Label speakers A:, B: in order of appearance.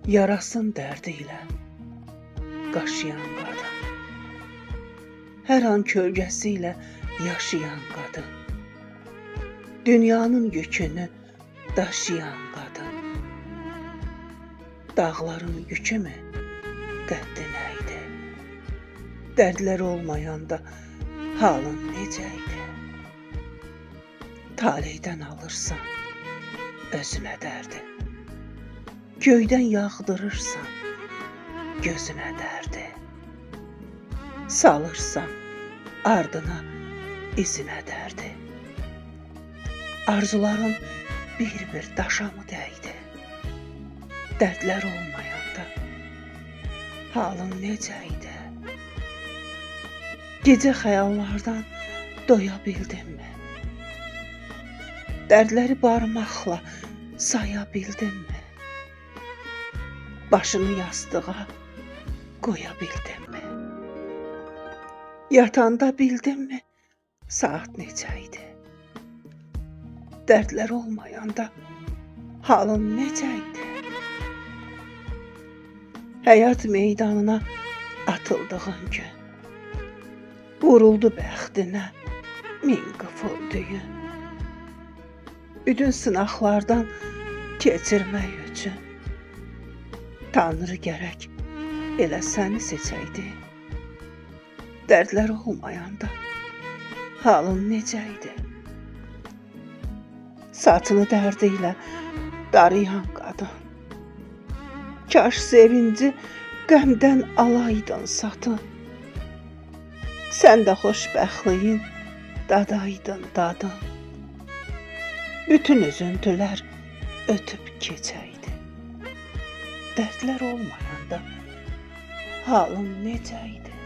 A: Yarasın dərdi ilə qaşıyan qadın. Hər an kölgəsi ilə yaşayan qadın. Dünyanın yükünü daşıyan qadın. Dağların yükü mü qəddinə idi? Dərdlər olmayanda halın necə idi? Taleydən alırsan özünə dərdi. Göydən yağdırırsan gözünə dərdi. Salırsan ardına izinə dərdi. Arzuların bir-bir daşa mı dəydi? Dərdlər olmayanda halın necə idi? Gecə xəyallardan doya bildinmi? Dərdləri barmaqla saya bildinmi? Başını yastığa qoya bildinmi? Yatanda bildinmi saat necə idi? Dərdlər olmayanda halın necə idi? Həyat meydanına atıldığın gün vuruldu bəxtinə min qıfıl düyün. Bütün sınaqlardan keçirmək üçün Tanrı gərək elə səni seçəydi. Dərdlər olmayanda halın necə idi? Saçını dərdi ilə darayan qadın. Kaş sevinci qəmdən alaydın satın. Sən də xoşbəxtliyin dadaydın dadın. Bütün üzüntülər ötüb keçəydi. Dərdlər olmayanda halın necə idi?